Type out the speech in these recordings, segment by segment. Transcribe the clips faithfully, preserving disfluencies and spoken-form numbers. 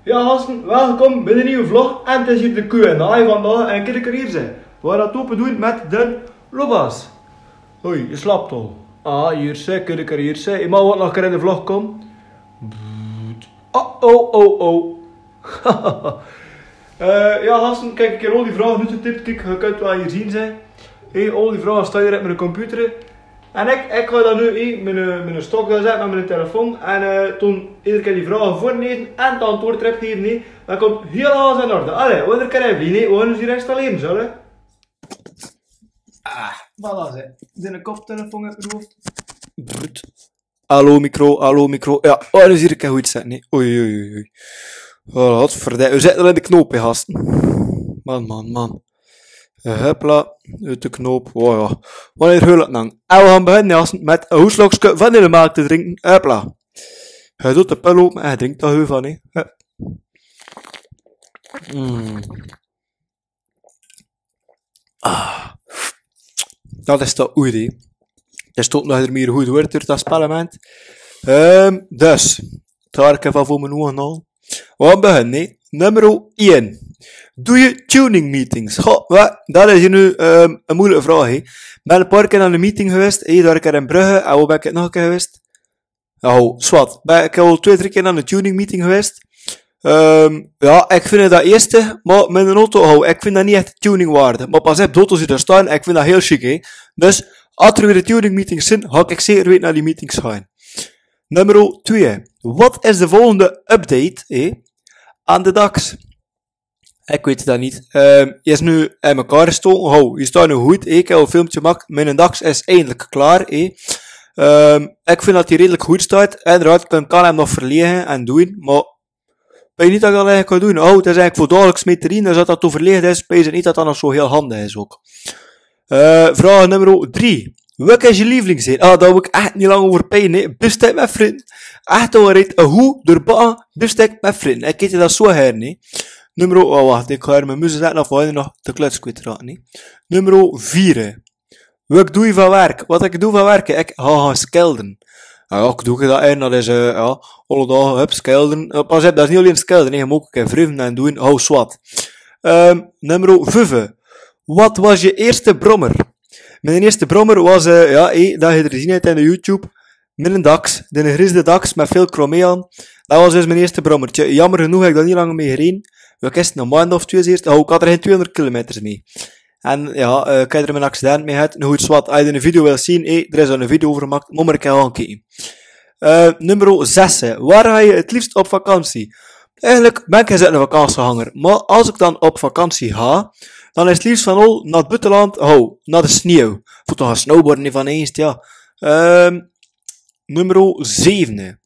Jao, gasten, welkom bij de nieuwe vlog. En 't is hier de Q en A vandaag. En kiek, kiek, hier ze. Veer gaon 't ope doon mit d'n Lobas. Hoi, ge slaapt al. Ah, hier ze, kiek, kiek, hier ze. Ge moogt waal nog 'ne kier in de vlog kome. Oh, oh, oh, oh. Eh, jao, gasten, kiek, ich höb al die vraoge noe getipt. Kiek, ge kint 't waal hier zeen, ze. Hey, al die vraoge staon hier op mien computer. En ich, ich gaon dan noe, eh, mien, eh, mien stok dao zette mit mien telefoon. En, eh, toen eder kier die vraoge veurleze en 't antwoord d'rop geve, hè. Dan kump hiel alles in orde. Allee, veer gaon 't kiek effe, hè. Veer gaon ós hier installere, zo, hè. Ah, voilà, ze. D'n koptelefoon op mien hoof. Brrrt. Hallo micro, hallo micro. Jao, oh, noe zie ich 't good, hè. Nae. Oei, oei, oei, oei. Oh, wat verdomme. Veer zitte al in de knop, hè, gasten. Man, man, man. Eh, hupla, oet de knop. Oh jao. Wanneer huurt 't dan? En veer gaon beginne, gasten, mit e hoeslookske vanillemelk te drinke. Hupla. Hae doot de pil ope, mer hae drink dao hiel väöl van, hè. Hup. Mm. Ah. Dat is toch good, hè. D'r stond nog mier good woord door dat spellement. Ehm, dus, dao kan ich van veur mien oge haole. Veer gaon beginne, hè. Nummer ein. Doe je tuning meetings? Goh, wa-, dat is noe, ehm, 'n moeilijke vraog, hè. Ich bön e paar kier nao 'n meeting gewaes, hè, dao in Brugge, en wo bön ich nog 'ne kier gewaes? Oh, zwart. Bön, ich bön al twee, drie kier nao 'n tuning meeting gewaes. Ehm, jao, ich vinj dat eerste, mer mit 'n auto, oh, ich vinj dat neet ech tuningwaardig. Mer pas op, de auto's die dao staon, ich vinj dat hiel sjiek, hè. Dus, es d'r weer tuning meetings zeen, gaon ich zeker weer nao die meetings gaon. Nummer twee. Wat is de volgende update, hè, aan de Dax? Ich weit dat neet. Ehm, hae is noe in mekaar gestake. Ho, hae steit noe good. Ich höb al e filmke gemaak. Mien Dax is eindelik klaor, hè. Ehm, ich vinj dat hae redelik good steit. Inderdaad, ich kan, kan 'm nog verlege en doon, mer ich weit neet wat ich dao eigelik kan doon. Oh, dat is eigelik veur dageliks mit te diene. As dat te verlege is, weit ich neet of dat nog zo hiel hendig is ouch. Eh, vraog nummer drie. Welke is je lievelingszin? Ah, dao wil ich ech neet lang euver praote, hè. Biefstek mit vrunj. Ech, dao reed e hoe d'r baan, biefstek mit vrunj. Ich kin dat zo heren, hè. Nummer, oh, wach, ich gaon hie mien muus zette of veer nog de kluts kwiet raoke, hè. Nummer veer. Wat doot geer veur werk? Wat ich doon veur werk? Ich, ha, ha, schildere. Jao, jao, ich doon dat en dat is, eh, jao, alle daag, hup, schildere. Eh, pas op, dat is neet allein schildere, hè, geer moogt ouch vrieven en doon, ho, zwart. Ehm, nummer vief. Wat was je eerste brommer? Mien eerste brommer waas, eh, jao, hè, dat höb geer gezeen höbs in de YouTube. Mien Dax, d'n gries Dax mit väöl chrome aan. Dat waas dus mien eerste brommerke. Jaomer genóg höb ich dao neet lang mit gereden. Wie is 't, 'n maond of twee zeker. Oh, ich had d'r gein tweehonderd kilometers mit. En jao, eh, ich höb d'r mien accident mit gehad. Noe good, zwart. As geer de video wilt zeen, hè, d'r is al 'n video euver gemaak. Mót mer 'ne kier aankieke. Eh, nummer zes. Waar ga je het liefst op vakantie? Eigelik bön ich gein vakantiegänger. Mer as ich dan op vakantie gaon, dan is 't leefs van al nao 't buitenland, ho, nao de sneeuw. Veur te gaon snowboarde van ins, jao. Ehm, nummer zeven.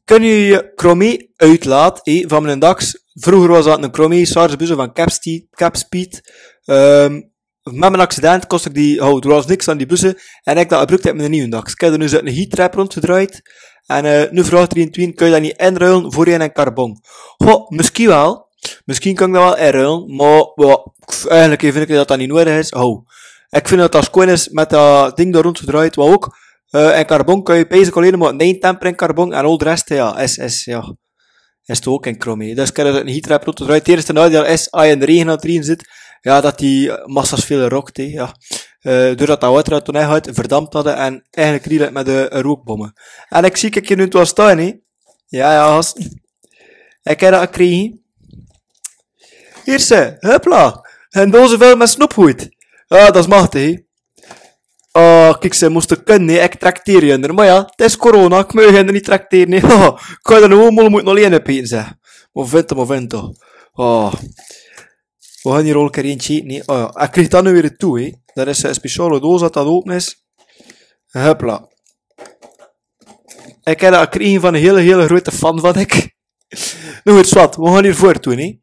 Kun je je chrome uitlaat, hè, van mien Dax? Vreuger waas dat 'ne chrome, zwaar buzze van Capspeed, Capspeed. Ehm, Mit mien accident kós ich die, ho, d'r waas niks aan die buzze. En ich dat gebruuk höb mit d'n nieje Dax. Ich höb d'r noe zoe'n heattrap róndgedrejd. En, eh, noe vraog d'r ein: kun je dat neet inruile veur ein carbon? Ho, mesjien waal. Mesjien kan ich dat waal inruile, mer, jao, eigelik vinj ich dat dat neet nuuedig is. Ho. Ich vinj dat dat sjoon is mit dat ding dao róndgedrejd, wat ouch, eh, ein carbon kan ich basically allein mer nein temper in carbon en al de res, jao, is, is, jao. Is toch ouch gein chrome. Dus ich höb d'r zoe'n heattrap róndgedrejd. 't Einigste naodeel is, as ich in de regen aan 't riede bön, jao, dat die, eh, massa's väöl rookt, hè, jao. Eh, doordat dat water dat toen neet geit, verdamp dat en eigelik ried ich mit de, eh, rookbómme. En ich zie, kiek, hie noe 't waal staon, hè. Jao, jao, gasten. Ich höb dat gekrege. Hie, ze, hupla. 'n Doos völ mit snoepgood. Jao, dat is machtig, hè. Oh, kiek, ze mós 't kinne, ich trakteer hun. Mer jao, 't is corona, ich maag hun neet traktere, hè. Oh, ich kan d'r noe allemaol moeite nao lene pien, ze. Momento, momento. Oh. Veer gaon hie al 'ne kier eintje, nae. Oh jao, ich krieg dat noe weer toe, hè. Dat is 'n speciale doos dat dat ope is. Hupla. Ich höb dat gekrege van 'ne hiele, hiele groete fan van mich. Noe good, zwart, veer gaon hie voort doon, hè.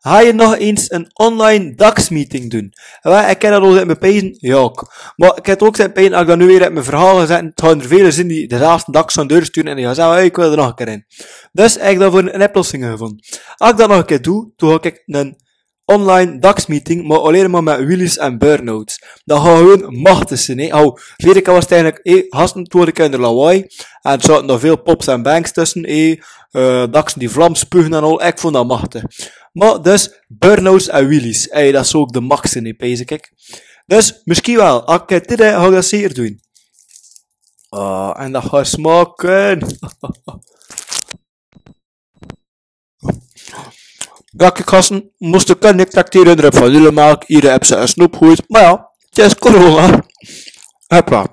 Gaon veer nog ins 'n online Dax-meeting doon? Jao, ich höb dat al zitten bepezen, jao. Mer ich höb ouch zitten bepezen, as ich dat noe weer höb mien verhaol gezat, dan gaon d'r väöle zeen die dezelfde Dax gaon deursture en die gaon zègke: hey, ich wil d'r nog 'ne kier in. Dus ich höb daoveur 'n oplossing gevónje. As ich dat nog 'ne kier doon, doon gaon ich 'n online dagsmeeting, maar alleen maar met wheelies en burnouts. Dat hou hun machtig zien, hè. Hou, vierde keer was het eigenlijk, hè, hasten toen ik in de lawaai. En zo nog veel pops en bangs tussen, hè. Eh, daks die vlamspugen en al, ik vond dat machtig. Maar dus, burnouts en wheelies, hè, dat is ook de max in die pijzen, kijk. Dus, misschien wel, als ik het idee, hou ik dat zeker doen. Ah, en dat gaat smaken. Ja, kijk, gasten, moesten kan ik tracteren, er heb vanille maak, ieder heb ze een snoepgoed. Maar ja, het is corona. Hoppa.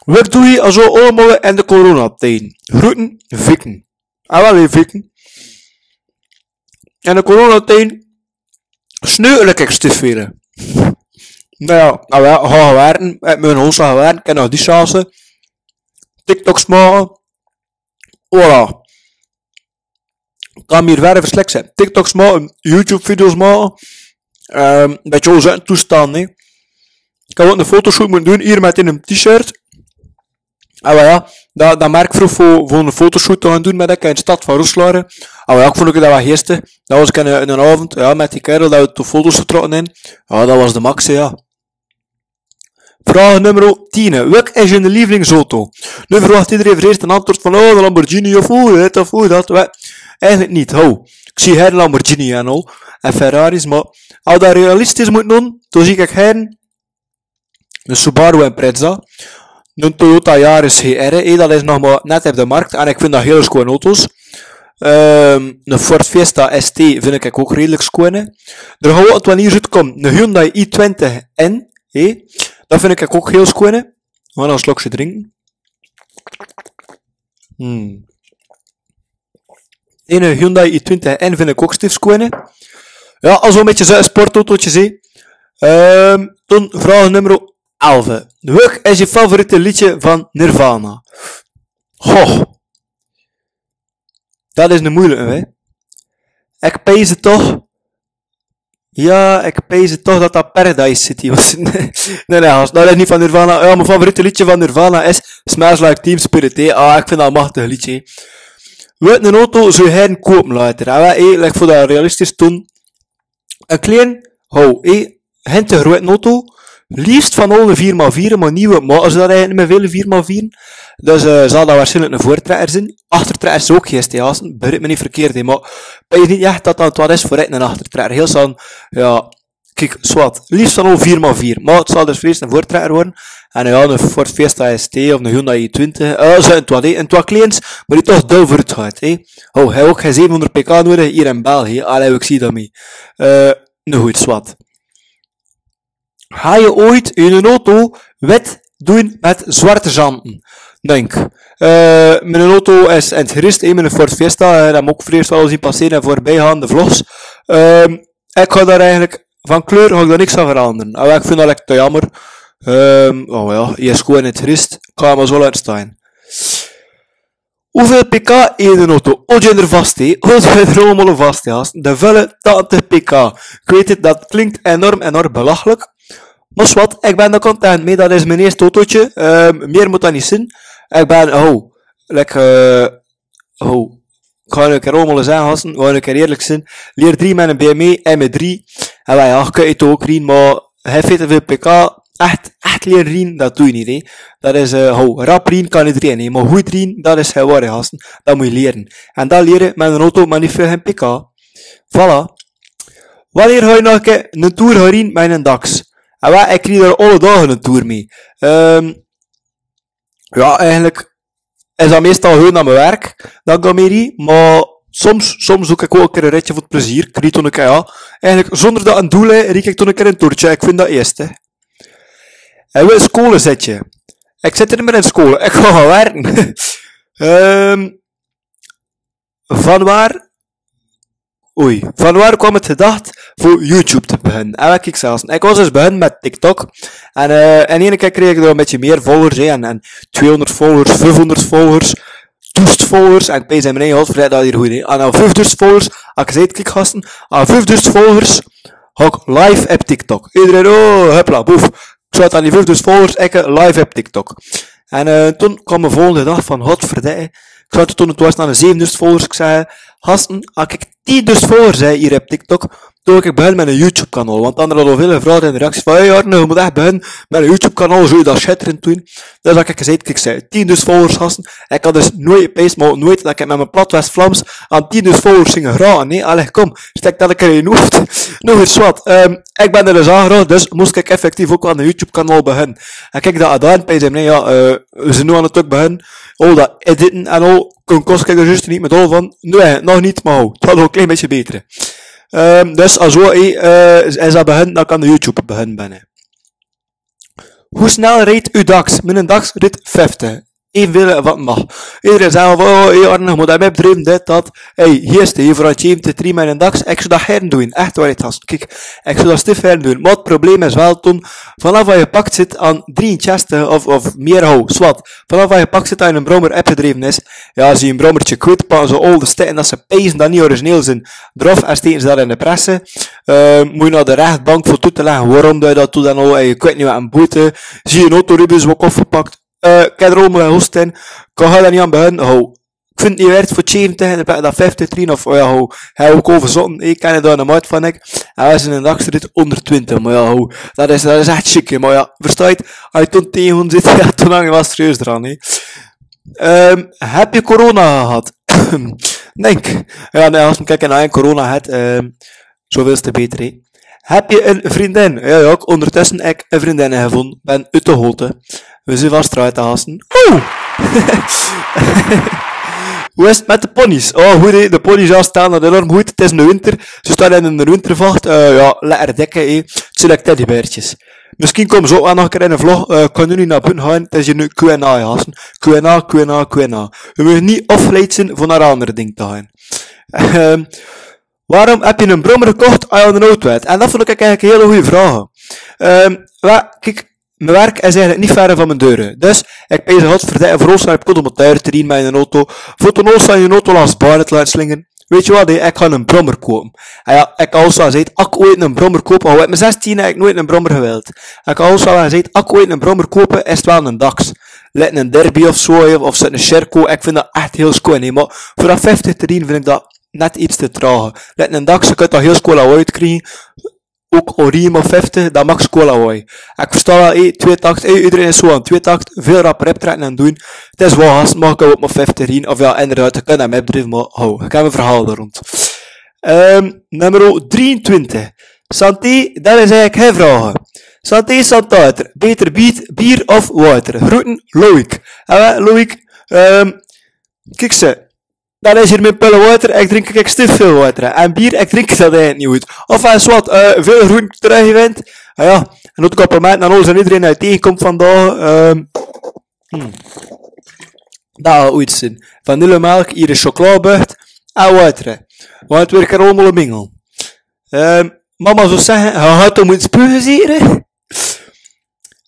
Wat doe je also allemaal in de coronatijd? Groeten, Vicken. Ah, wel even Vicken. In de coronatijd sneu ik extra veel. Nou ja, nou ja, hard werken, met mijn hond hard werken, kan nog die chance. TikToks maken. Voilà. Kan mier werk verslecht zien. TikToks maken, YouTube-video's maken. Ehm, een beetje onze toestand, hè. Ik had wat een fotoshoot moeten doen, hier met in een t-shirt. Ah, maar ja, dat, dat merk vroeg voor, voor een fotoshoot te gaan doen met ik in de stad van Roeselare. Ah, maar ja, ik vond ook dat wel geestig. Dat was ik in, in een avond, ja, met die kerel dat we de foto's getrokken in. Ja, dat was de max, hè, ja. Vraag nummer tien. Welk is je lievelingsauto? Nu verwacht iedereen voor eerst een antwoord van, oh, de Lamborghini of, oh, dit of, oh, dat. Wel, eigenlijk niet. Ho, ik zie geen Lamborghini en al. En Ferraris, maar als dat realistisch moet doen, dan zie ik geen een Subaru Impreza. Een Toyota Yaris H R, hè, dat is nog maar net op de markt. En ik vind dat heel schoon auto's. Ehm, een Ford Fiesta S T vind ik ook redelijk schoon, hè. Er gaat ook wat nieuws uitkomen. Een Hyundai i twintig N, hè. Dat vind ik ook heel schoon, hè. We gaan een slokje drinken. Hmm. Een Hyundai i twintig N vind ik ook stief schoon, hè. Ja, also een beetje zo'n sportautootje, hè. Ehm, dan vraag nummer elf. Welk is je favoriete liedje van Nirvana? Goh. Dat is een moeilijke, hè. Ik pijs toch. Ja, ik pijs toch dat dat Paradise City was. Nee, nee, nee, dat is niet van Nirvana. Ja, mijn favoriete liedje van Nirvana is Smells Like Teen Spirit, hè. Ah, ik vind dat een machtig liedje, hè. Welke auto zou je hen kopen laten? Ah, wel, hè, like, voor dat realistisch te doen. Een klein, ho, hè, hen te groot auto. Liefst van al de vier maar vier, maar nieuwe, maar als dat eigenlijk niet meer veel vier maar vier. Dus, eh, zal dat waarschijnlijk een voortrekker zijn. Achtertrekker is ook geest, ja, begrijp me niet verkeerd, hè, maar ik weet niet echt dat dat wat is voor een achtertrekker. Heel snel, ja, kijk, zwart. Liefst van al vier maar vier. Maar het zal dus vlees een voortrekker worden. En ja, een Ford Fiesta S T of een Hyundai i twintig. Eh, zijn twee, en twee kleins, maar die toch duur voor het gehad, hè. Oh, hij ook geen zevenhonderd pk nodig, hier in België. Allee, ik zie dat mee. Eh, nou goed, zwart. Ga je ooit in een auto wit doen met zwarte zanten? Denk. Eh, mijn auto is in het gerust, hè, mijn Ford Fiesta. Eh, dat moet ik voor eerst wel zien passeren en voorbij gaan, de vlogs. Ehm, ik ga daar eigenlijk, van kleur ga ik daar niks aan veranderen. Ah, ik vind dat echt te jammer. Ehm, oh ja, je is gewoon in het gerust. Kan maar zo laten staan. Hoeveel pk in een auto? Als je er vast, hè? Als je er allemaal vast, hè? De volle tachtig pk. Ik weet het, dat klinkt enorm, enorm belachelijk. Maar zwart, ik ben er content mee. Dat is mijn eerste autootje. Ehm, meer moet dat niet zijn. Ik ben, oh, lekker, eh, oh. Ik ga een keer allemaal zijn, gasten. We gaan een keer eerlijk zijn. Leer drie met een B M W M drie. En wij, ja, kun je het ook, vriend, maar hij heeft te veel pk. Echt, echt leren rijden, dat doe je niet, hè. Dat is, eh, ho, rap rijden kan iedereen, hè. Maar goed rijden, dat is geen ware, gasten. Dat moet je leren. En dat leren met een auto, maar niet veel geen pk. Voilà. Wanneer ga je nog een keer een tour gaan rijden met een daks? En wij, ik rijd er alle dagen een tour mee. Ehm, ja, eigenlijk is dat meestal heel naar mijn werk, dat ik dan mee rijd. Maar soms, soms doe ik ook een keer een ritje voor het plezier. Ik rijd toen een keer, ja. Eigenlijk, zonder dat een doel, hè, rijd ik toen een keer een toertje. Ik vind dat eerst, hè. En welke scholen zit je? Ik zit er niet meer in scholen. Ik ga gaan werken. Ehm, van waar? Oei, van waar kwam het gedacht voor YouTube te beginnen? En wat ik zelfs, ik was dus begonnen met TikTok. En, eh, in ene keer kreeg ik er een beetje meer volgers, hè, en, en tweehonderd volgers, vijfhonderd volgers, duizend volgers. En ik ben zijn meneer, godverdomme, dat hier goed, hè. En aan vijfduizend volgers, ik zei het, kijk, gasten, aan vijfduizend volgers, ook live op TikTok. Iedereen, oh, hupla, boef. Ik zat aan die vijfduizend volgers, ik live op TikTok. En, eh, toen kwam de volgende dag van, godverdomme, ik zat toen, het was naar de zevenduizend volgers, ik zei, gasten, als ik tien duizend volgers, hè, hie op TikTok. Toen ik begin mit 'ne YouTube-kanaal. Want dan hadde vele vraoge in de reacties van: "Hey Arne, ge mót ech beginne mit 'ne YouTube-kanaal, zouws doe dat sjetterend doon." Dus dan ik gezag, kiek, ze tien duizend volgers haste. Ik had dus noeit, pees me noeit dat ik mit mien plat West-Vlaams aan tien duizend volgers ging geraoke, hè. Allee, kom, stèk dat 'ne kier in dien hoofd. Noe, is wat. Ehm, ik bin d'r dus aangerope, dus mós ik effectief ouk aan 'ne YouTube-kanaal beginne. En kiek, dat dan, pees me, nee, jao, eh, we zien noe aan 't ouk beginne. Oh, dat editen en al, kos ik d'r zjus neet mie dol van. Nee, nog neet, mer ho, 't geit al 'n klein bietje beter. Ehm, dus es we, eh, es dat beginne, dan kan de YouTube beginne binne. Wie snel rijt uw daks? Miene daks rijt vieftig. Evenveel wat mag. Ederein zag van: "Oh, hey Arne, ge mót dat mie opdrieve, dit, dat." Hey, hie is 't, hie vrouw, tien te drie miene daks. Ik zów dat gaer doon. Ech waor, 't is, kiek, ik zów dat stug gaer doon. Mer 't probleem is waal, toen, vanaaf dat ge gepakt zit aan drieënzestig of, of mie, ho, is wat. Vanaaf dat ge gepakt zit dat 'ne brommer opgedreve is, jao, es ge 'n brommerke kwiet, pakke ze al de stèkke dat ze pees dat neet origineel zien d'raof en steke ze dat in de presse. Eh, mós ge nao de rechtbank veur toe te lègke waorom dat ge dat doot en al, en ge kwint neet mie aan boete. Es ge 'n auto ribbe is, woort opgepakt. Eh, ik heb d'r al mie hoest in. Kan ge dat neet aan beginne, ho. Ik vind 't neet waerd veur zeventig en in plaats van vieftig te rijde, of, oh jao, ho. Hae ouk al verzonnen, ik kan d'r dan 'ne maat van, ik. En we zien in de daks rijt honderdtwintig, mer jao, ho. Dat is, dat is ech sjiek, hè, mer jao, verstaot, es ge toen tege honderd zit, jao, toen hangt ge waal serieus d'raan, hè. Ehm, heb je corona gehad? Dink. Jao, nee, es ge kiek nao 'n corona gehad, ehm, zoveul te beter, hè. Heb je 'n vriendin? Jao, jao, ik ondertussen ik 'n vriendin gevónje. Bin oet de holte. We zien vast d'roet, gasten. Oeh! Wie is 't mit de ponies? Oh, good, hè. De ponies, jao, staon d'r enorm good. 't Is noe winter. Ze staon in de wintervacht. Eh, jao, lekker dèk, hè. 't Zien like teddybeertjes. Misschien kómme ze ouk waal nog 'ne kier in 'ne vlog. Eh, kan noe neet nao bute gaon. 't Is hie noe Q en A, gasten. Q en A, Q en A, Q en A. We mótte neet aafgeleid zien veur nao anger dinger te gaon. Ehm, waorom heb je 'ne brommer gekocht es ge al 'nen auto hadt? En dat vónj ik eigelik 'n hiel gooj vraog. Ehm, jao, kiek, mien werk is eigelik neet wied van mien deur. Dus ik pees, godverdomme, veur Oostsjaan heb ik de motor te rijde mit 'nen auto. Veur te Oostsjaan 'nen auto langs de baan te laote slinge. Wèt ge wat, hè, ik gaon 'ne brommer koupe. En jao, ik had al gezag, es ik oeats 'nen brommer koup, al had ik mien zestien, had ik noeats 'nen brommer gewild. Ik had al gezag, es ik oeats 'nen brommer koup, is 't waal 'nen daks. Like 'nen Derbi of zoe, of, of 'ne Sherco, ik vind dat ech hiel sjoon, hè. Mer veur dat vieftig te rijde vind ik dat net iets te traag. Like 'nen daks, ge kint dat hiel sjoon lawaai oetkriege. Ouk al rieme vieftig, dat maak sjoon lawaai. Ik verstaon waal, hè, twee takt, hè, ederein is zoe aan twee takt, väöl rapper optrèkke en doen. 't Is waal, es ge makkelijk op mien vieftig rijde, of jao, inderdaad, ge kint dat mie opdrieve, mer ho, ik heb 'n verhaol d'r rónd. Ehm, nummer drieëntwintig. Santé, dat is eigelik gein vraog. Santé, santé, water. Beter bier, bier of water? Groeten, Loïc. En waal, Loïc, ehm, kiek ze. Dat is hie mien pelle water. Ik drink ech te väöl water. En bier, ik drink dat eigelik neet oeats. Of es wat, eh, väöl groen trui gewend. Ah jao, en oeats compliment aan alles en ederein dae ge tegekump vandaag. Ehm, hmm. Dat oeats zien. Vanillemelk, hie chocoladebeurt. En water. Want 't wirk allemaol 'ne mingel. Ehm, mama zou zegge, ge hadt 'm in 't spuug gezete.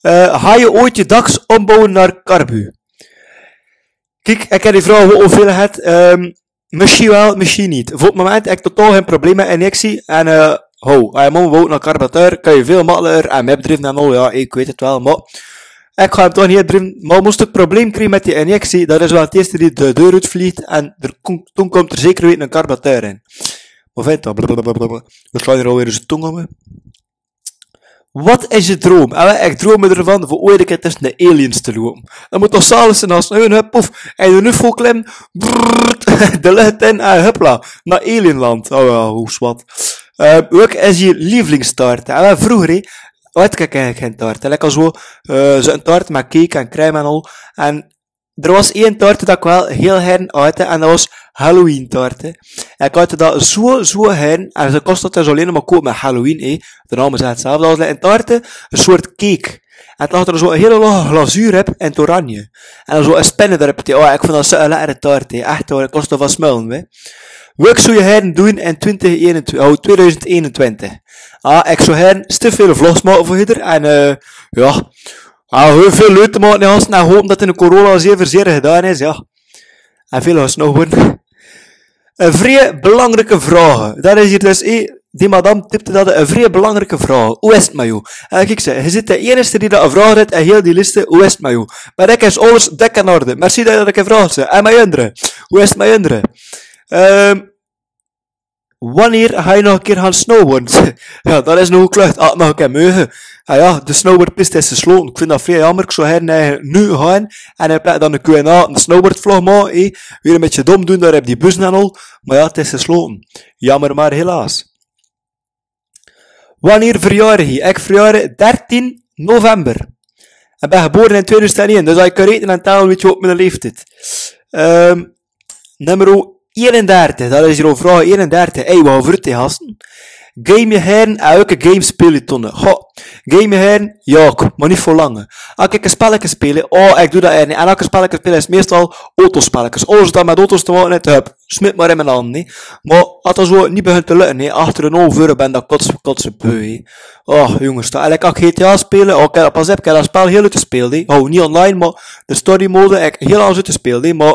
Eh, gaon ge oeats d'n daks ómbouwe nao carbu? Kiek, ik heb die vraog waal väöl gehad. Ehm, misschien waal, misschien neet. Veur 't moment heb ik totaal gein probleem mit injectie. En, eh, ho, es mama bouwt nao carburateur, kins ge väöl makkelijker en mie opdrieve en al, jao, ik weit 't waal, mer ik gaon 'm toch neet opdrieve. Mer mós ik 'n probleem kriege mit die injectie, dat is waal 't ierste dae de deur oetvleeg en d'r kómt, toen kómt d'r zeker weer 'ne carburateur in. Mer vinj dat, blablabla. We slaon hie alweer ós de tong óm. Wat is je droom? Ah, ik droom d'rvan veur oeats 'ne kier tösse de aliens te loupe. Dat mót toch zalig zien es ge noe, hup, poef, en de lucht vol klim, brrrt, de lucht in, en hupla, nao alienland. Oh jao, hoe zwat. Eh, welke is je lievelingstaart? Ah, vruuger, hè, had ik eigelik gein taart. Lekker zoe, eh, zoe'n taart mit cake en crème en al. En d'r waas ein taart dat ik waal hiel gern aet, en dat waas Halloween-taart. En ik aet dat zoe, zoe gern, en ze kóste dus allein mer koup mit Halloween, hè. De naam is 'tzelfde. Dat waas ein taart, ein soort cake. En 't lag d'r zoe 'n hiel lage glazuur op in 't oranje. En dan zoe 'n spinne d'rop. Oh, ik vónj dat zoe'n lekkere taart, hè. Ech, dao kóste van smuile, hè. Wat zów ge gern doen in twintig eenentwintig, oh, tweeduizend eenentwintig? Ah, ik zów gern te väöl vlogs make veur hie. En, eh, jao, ah, hiel väöl leuk te make, hè, en hope dat de corona zeer verzeer gedaon is, jao. En väöl gesnoge. 'n Vrij belangrijke vraog. Dat is hie dus, eh, die madam tipte dat, 'n vrij belangrijke vraog. Hoe is 't mit uch? En kiek, ze, ge zeet d'n einigste dae dat gevraog haet in hiel die liste, hoe is 't mit uch? Mer ik is alles dèk in orde. Merci dat ge dat gevraog haet. En mit andere? Hoe is 't mit andere? Ehm, Wannier gaon ich nog 'n kier gaon snowboarden? Ja, dat is nog klucht, ah, nog 'n kier meuge. Ah ja, de snowboardpiste is gesloten. Ik vind dat veer jaomer, ik zou gaer 'n nuuje gaon. En in plaats van de Q en A 'n snowboardvlog, maar, eh, weer 'n bietje dom doen, dao op die bus en al. Maar ja, 't is gesloten. Jaomer, maar helaas. Wannier verjaor ich? Ich verjaor dertien november. En bin gebore in tweeduizend ein, dus ich kan rekene en telle, wits te, op mien leeftied. Ehm, nummer eenendertig, dat is hie al vraog eenendertig. Hey, wat veur te gasten? Game ich gaer en welke game speel ich dan? Goh, game ich gaer? Ja, maar neet veur lang. Ah, ich 'n spelleke speel. Oh, ich doon dat gaer neet. En as ich 'n spelleke speel, is 't meistal autospellekes. Alles wat mèt auto's te make haet, hup, smiet maar in mien hande, hè. Maar as dat zoe neet begint te lökke, hè, achter 'n oor veur bin ich dat kots, kotsebeu, hè. Oh, jónges, dat, en ich kan G T A speule, oh, ich, pas op, ich höb dat spel hiel oet gespeeld, hè. Oh, neet online, maar de story mode, ich höb hiel alles oet gespeeld, hè. Maar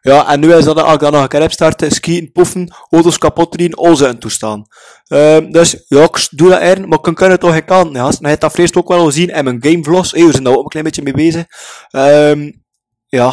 ja, en noe is dat, as ich dan nog 'n kier opstart, schiete, poefe, auto's kapot riete, alles in toestand. Ehm, dus ja, ich doon dat gaer, maar ich kan, kan 't toch gein kant, hè. As, en dat höb ich vrees ouk waal gezeen in mien gamevlogs, hè, veer zeen dao ouk 'n klein bietje mèt bezig. Ehm, ja,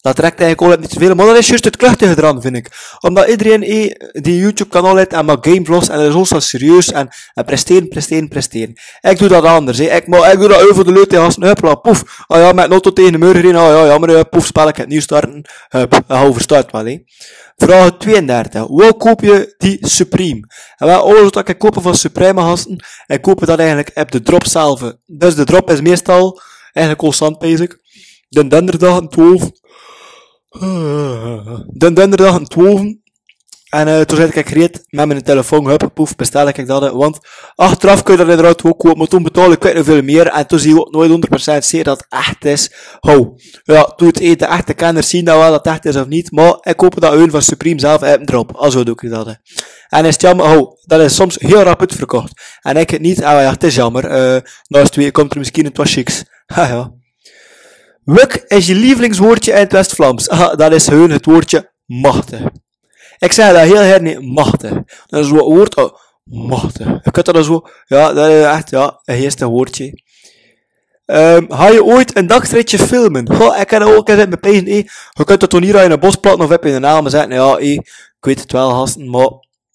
dat trek eigelik al neet zoeväöl. Maar dat is zjus 't kluchtige d'raan, vind ik. Omdat ederein, eh, die YouTube-kanaal haet en maak gamevlogs en dat is allemaol serieus en, en presteren, presteren, presteren. Ik doon dat anders, hè. Ik, maar ik doon dat euver de leut, hè, as 'n huppela, poef. Ah ja, mèt 'n auto tege de meur gereje, ah ja, jaomer, hè, poef, spelleke opnuuj starte. Hup, dat verstaot ge waal, hè. Vraog tweeëndertig. Wo koup ge die Supreme? En waal, alles wat ik koup van Supreme gasten, en koup dat eigelik op de drop zelf. Dus de drop is meistal eigelik constant bezig. Den donderdag en twaalf. Den donderdag en twaalf. En, eh, toen zat ik gereed mèt mien telefoon, hup, poef, bestel ik dat, hè. Want achteraf kun je dat inderdaad ouk koupe, maar toen betaalde ik, ik weit neet wieväöl mieë. En toen zeen we ouk noeit honderd procent zeker dat 't ech is. Ho. Ja, toen 't ete ech de kenners zeen dat waal dat 't ech is of neet. Maar ik koup dat gewoon van Supreme zelf op de drop. Alzo doon ik dat, hè. En is 't jaomer, ho, dat is soms hiel rap oetverkoch. En ik 't neet, ah ja, 't is jaomer. Eh, nao 't tweede kump d'r misschien 'n twa sjiks. Ha ja. Waat is dien lievelingswoordje in 't West-Vlaams? Ah, dat is gewoon 't woordje machte. Ik zeg dat hiel gaer neet, machte. Dat is zoe'n woord, oh, machte. Ik höb dat zoe, ja, dat is ech, ja, 't is 'n woordje. Ehm, gaon ge oeit 'n dagsritje filme? Goh, ik kan ouk ins mèt peize, eh. Ge kunt dat toch neet in 'n bos platte of op 'n naam zètte, ja, eh. Ik weit 't waal, gasten, maar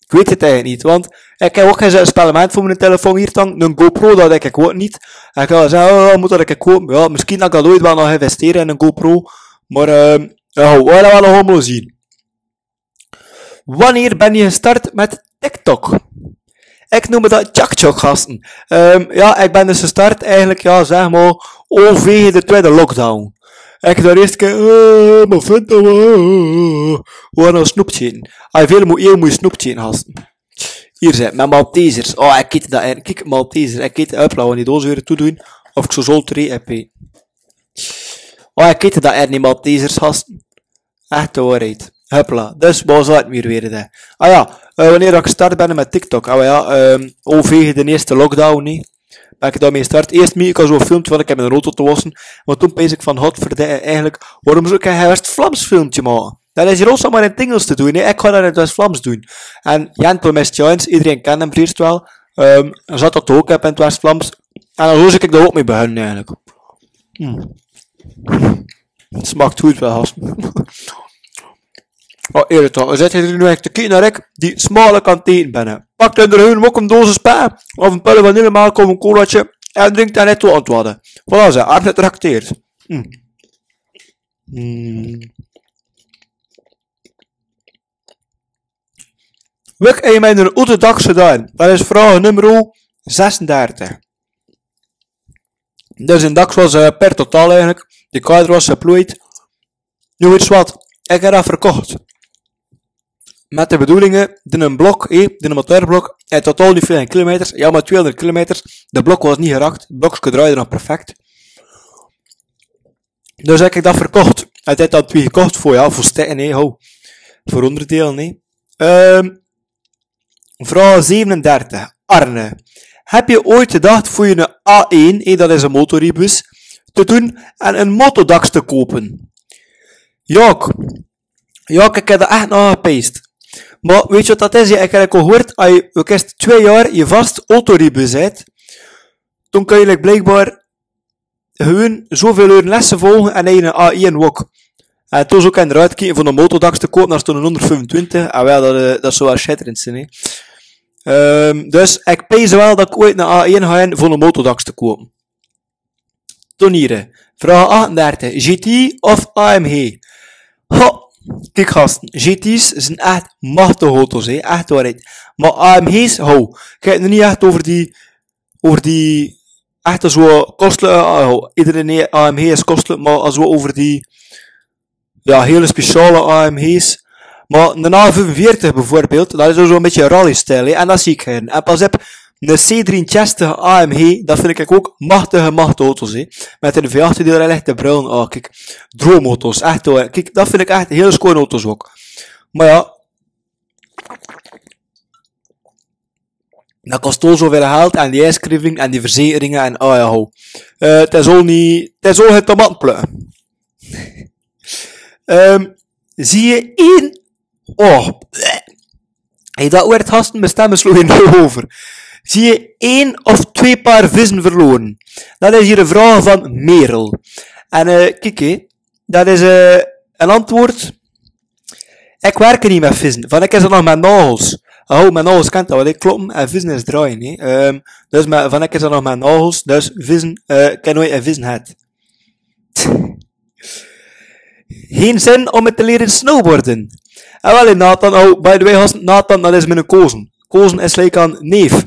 ik weit 't eigelik neet, want ik höb ouk gein spellement veur mien telefoon hie staan, 'n GoPro, dat dink ik ouk neet. En ik kan waal zègke, oh, mót dat 'n kier koupe. Ja, misschien dat ik dat oeit waal nog investeer in 'n GoPro. Maar, ehm, ja, we gaon 't waal allemaol zeen. Wannier bès se gestart mèt TikTok? Ik neum dat tjak tjak, gasten. Ehm, ja, ik bès dus gestart eigelik, ja, zeg maar, al veur de twiede lockdown. Ik de ierste kier, eh, maar vind dat waal. Wo nao snoeptje. Ai, veer moeie, moeie snoeptje, gasten. Hie zeen mien Maltesers. Oh, ik ete dat gaer. Kiek, Maltesers. Ik ete, huppela, wan die doos weer toedoon. Of ik zoe zol tree app. Oh, ik ete dat gaer neet, Maltesers, gasten. Ech de woerheid. Huppela. Dus, wo zaot 't weer weer, hè? Ah ja, eh, wannier dat ik gestart bès mèt TikTok. Ah ja, ehm, al veur de ierste lockdown, hè. Bès ik daomèt gestart. Ierst maakde ik al zoe'n filmtje van, ik höb mien auto te wasse. Maar toen pees ik van, godverdomme, eigelik, waorom zów ik gein West-Vlaams filmtje make? Dat is hie ouk zoe maar in 't Ingels te doen, hè. Ik gaon dat in 't West-Vlaams doen. En Jento Mestjans, ederein kint 'm veurts waal. Ehm, zat dat ouk op in 't West-Vlaams. En dan zów ik dao ouk mèt beginne eigelik. Hmm. 't Smaak good waal, gasten. Oh, ierlik toch. Zit ge noe ech te kieke nao die smalle kantien binne? Pak dan d'r gewoon ouk 'n doos spa, of 'n pelle vanillemelk of 'n colaatje, en drink dan net toe antwoorde. Voilà, ze, arm getrakteerd. Hmm. Hmm. Waat höb ge mèt 'nen oete daks gedaon? Dat is vraog nummer zesendertig. Dus 'nen daks waal, eh, per totaal eigelik. De kaart waal geplooid. Noe, wits te waat? Ik höb dat verkoch. Mèt de bedoeling, d'n blok, hè, d'n motorblok, in totaal neet veul kilometers, ja, maar tweehonderd kilometers. De blok waal neet gerakt, 't blokske draaide nog perfect. Dus ik höb dat verkoch. En ik höb d'r twie gekoch veur, ja, veur stekke, hè, ho. Veur onderdeel, hè. Ehm, vraog zevenendertig. Arne. Höbs se oeit gedach veur 'n A ein, hè, dat is 'n motorriebus, te doen en 'nen motodaks te koupe? Ja, ik, ja, ik höb dao ech nao gepees. Maar wits te waat dat is? Ja, ik höb al gehuurd, as ge ierst twie jaor in 'n vas autoriebus zit, dan kins se bliekbaar gewoon zoeväöl ure lesse volge en in 'n A ein ouk. En toen zouw ik inderdaad kieken veur 'ne motor daks te kopen, dao stond 'ne honderdvijfentwintig. En jawel, dat, eh, dat zou wel schitterend zien, hè. Ehm, dus ik peins wel dat ik oeits 'ne A één gaon hawwe veur 'ne motor daks te kopen. Toen hier, vraog achtendertig. G T of A M G? Ho, kiek gasten, G T's zien echt machtige auto's, hè. Echt waal, hè. Mer A M G's, ho, ik höb 't noe neet echt euver die, euver die echte zoe'n kostelike, eh, ho, ederein neet A M G is kostelike, mer es v'r euver die, jao, hiel speciale A M G's. Mer 'ne A vijfenveertig bieveurbeeld, dat is zoe'n bietje rally-stijl, hè. En dat zeen ik gaer. En pas op, 'ne C drieënzestig A M G, dat vind ik ouk machtige, machtige auto's, hè. Mit 'ne V acht die d'r ech de brul oetkiek. Droomauto's, echt waal. Kiek, dat vind ik echt hiel schoeën auto's ouk. Mer jao, dat kost al zoeväöl geld en die inschrieving en die verzekeringe en, oh jao, ho. Eh, 't is al neet, 't is al gein tomatenplukke. Ehm, zuus se ein, oh, bleh. Hey, dat waert gasten, mien stem sloot noe euver. Zuus se ein of twee paar vizzen verloren? Dat is hier 'n vraog van Merel. En, eh, kiek, hè, dat is, eh, 'n antwoord. Ik werk neet mit vizzen. Van ik is dat nog mit nagels. Oh, mit nagels kan dat waal, hè, kloppen. En vizzen is draaien, hè. Ehm, dus, mer van ik is dat nog mit nagels. Dus vizzen, eh, ik kin noeats in vizzen het. Gein zin om mit te liere snowboarde? Ah, waal, Nathan. Oh, by the way, gasten, Nathan, dat is miene cousin. Cousin is geliek aan neef.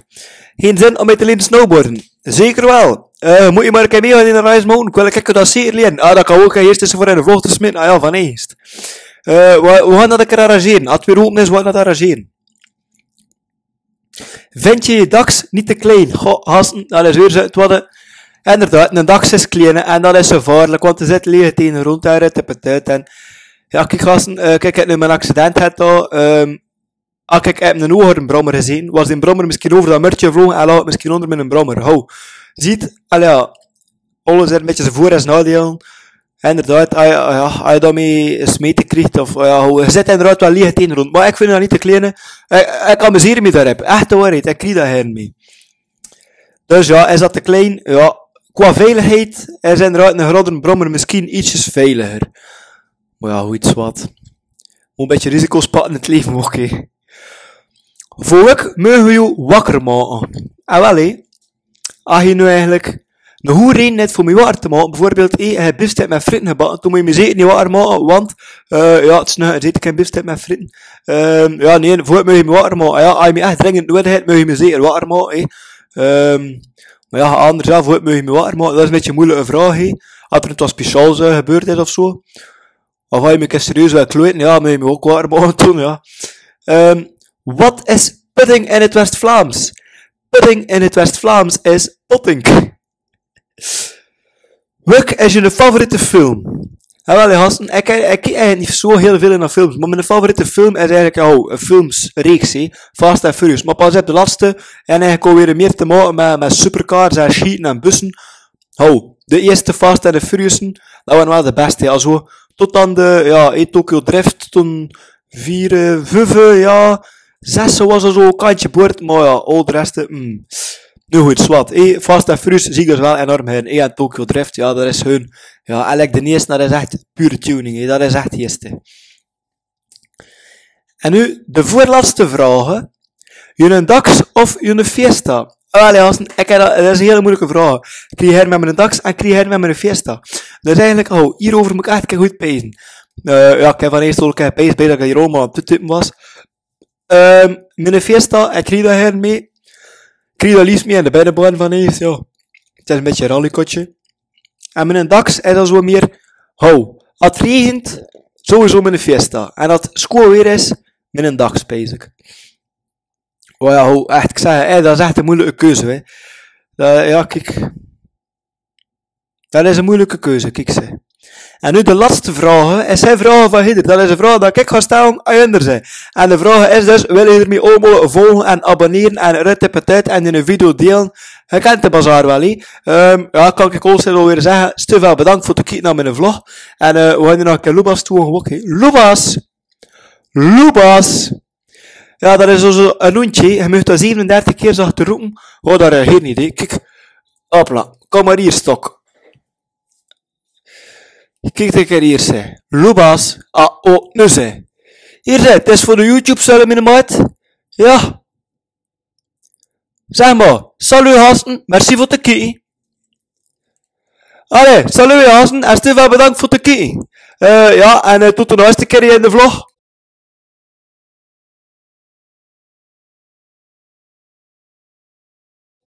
Gein zin om mit te liere snowboarde? Zeker waal. Eh, mós se mer ein kier mit mich in de reis make, dan kin ik dich dat zeker liere. Ah, dat kan ouk, hè, ierst is veur in de vlog te smiete. Ah jao, van ierst. Eh, v'r, v'r gaon dat ein kier arrangere. Es 't weer ope is, v'r gaon dat arrangere. Vinj ich de daks neet te klein? Goh, gasten, dat is weer zoe'n, 't waor, inderdaad, 'ne daks is klein en dat is gevaorlik, want d'r zit leeg taenge rond, dao rit 't patet en, jao, kiek, gasten, eh, kiek, ik höb noe mien accident gehad dao, ehm, ah, kiek, ik höb noe 'ne brommer gezeen, waor d'n brommer mesjien euver dat mörtje gevloge en laog ik mesjien ónger miene brommer. Ho, zuut, allee, jao, alles haet 'n bietje zien veur- en naodeel. Inderdaad, ah, jao, ah, jao, es se dao mit smete kriegs of, ah, jao, ho, d'r zit inderdaad waal leeg taenge rond. Mer ik vinj dat neet te klein. Ik, ik amuseer mich dao-op. Echte waorheid, ik krieg dao gein mit. Dus jao, is dat te klein? Jao, qua veiligheid is inderdaad 'ne groetere brommer mesjien ietsjes veiliger. Mer jao, hoe iets wat. Mós 'n bietje risico's pakke in 't laeve, oké. Veur waat meuge v'r uch wakker make? Ah, waal, hè. As geer noe eigelik 'ne gooj reden höbt veur mich wakker te make, bieveurbeeld, eh, ich höb biefstek mit fritte gebakke, dan mós geer mich zeker neet wakker make, want, eh, jao, 't is noe, zeker gein biefstek mit fritte. Ehm, jao, nae, veur waat meuge v'r uch wakker make? Jao, as geer mich ech dringend nudig höbt, meuge geer mich zeker wakker make, hè. Ehm, mer jao, anders, jao, veur waat meuge v'r uch wakker make? Dat is 'n bietje 'n meujelike vraog, hè. Es d'r get speciaals, eh, gebeurd is of zoe. Of as geer mich serieus wilt kloeite, jao, meuge geer mich ouk wakker make toen, jao. Ehm, wat is pudding in 't West-Vlaams? Pudding in 't West-Vlaams is pottink. Waat is dien favoriete film? Jao, waal, gasten, ik, ik kiek eigelik neet zoe hiel väöl nao films, mer mien favoriete film is eigelik, oh, 'n filmsreeks, hè. Fast and Furious. Mer pas op, de latste, en eigelik alweer mier te make mit, mit supercars en sjiete en busse. Ho, de ierste Fast and the Furious, dat waore waal de beste, hè. Also, tot aan de, jao, eh, Tokyo Drift, tot aan veer, eh, vuf, eh, jao, zes waor al zoe'n kantje boord, mer jao, al de rest, eh, mm. Noe good, zwart. Eh, Fast and Furious zeen ich dus waal enorm gaer in. Eh, en Tokyo Drift, jao, dat is gewoon, jao, eigelik de ierste, dat is ech pure tuning, hè. Dat is ech 't ierste. En noe de veurlatste vraog, hè. June Daks of june Fiesta? Allee, gasten, ik höb dat, dat is 'n hiel meujelike vraog. Krieg ich haer mit miene Daks en krieg ich haer mit miene Fiesta? Dat is eigelik, oh, hierover mós ich ech 'ne kier good peinze. Eh, jao, ik höb van iers al 'ne kier gepeins, bie dat ich hie allemaol aan 't type waor. Ehm, miene Fiesta, ik krieg dao haer mit. Ik krieg dao liefs mit in de binnebaan van iers, jao. 't Is 'n bietje 'n rallykotsje. En miene Daks is al zoe mier, ho, as 't raegent, sowieso miene Fiesta. En as 't schoeën waer is, miene Daks, peins ik. O jao, ho, ech, ik zègk, hè, dat is ech 'n meujelike keuze, hè. Dat, jao, kiek. Dat is 'n meujelike keuze, kiek ze. En noe de latste vraog, hè. Is 'n vraog van Hidder. Dat is 'n vraog dat ik gaon stèlle aan Hidder, hè. En de vraog is dus, wille geer mich allemaol volge en abonnere en rit de patet en in 'n video deile? Geer kint de bazaar waal, hè. Ehm, jao, kan ik ouch al weer zègke, steveel bedank veur 't kieke nao miene vlog. En, eh, v'r gaon noe nog 'ne kier Loebas toedoon, oké. Loebas! Loebas! Jao, dat is ós, eh, hoentje. Hae much dao zevenendertig kier zachter rope. Ho, dat reageert neet, hè. Kiek. Hopla. Kom mer hie, stok. Kiek teker Irse? Lubas a o nuse. Irse, tes vot YouTube sølle mine maat? Ja. Seamma, salut Hansen, merci vot at kigge. Alle, salut Hansen, er sted vær bedankt vot at kigge. Øh, ja, en, øh, tutu no er sted keri en vlog.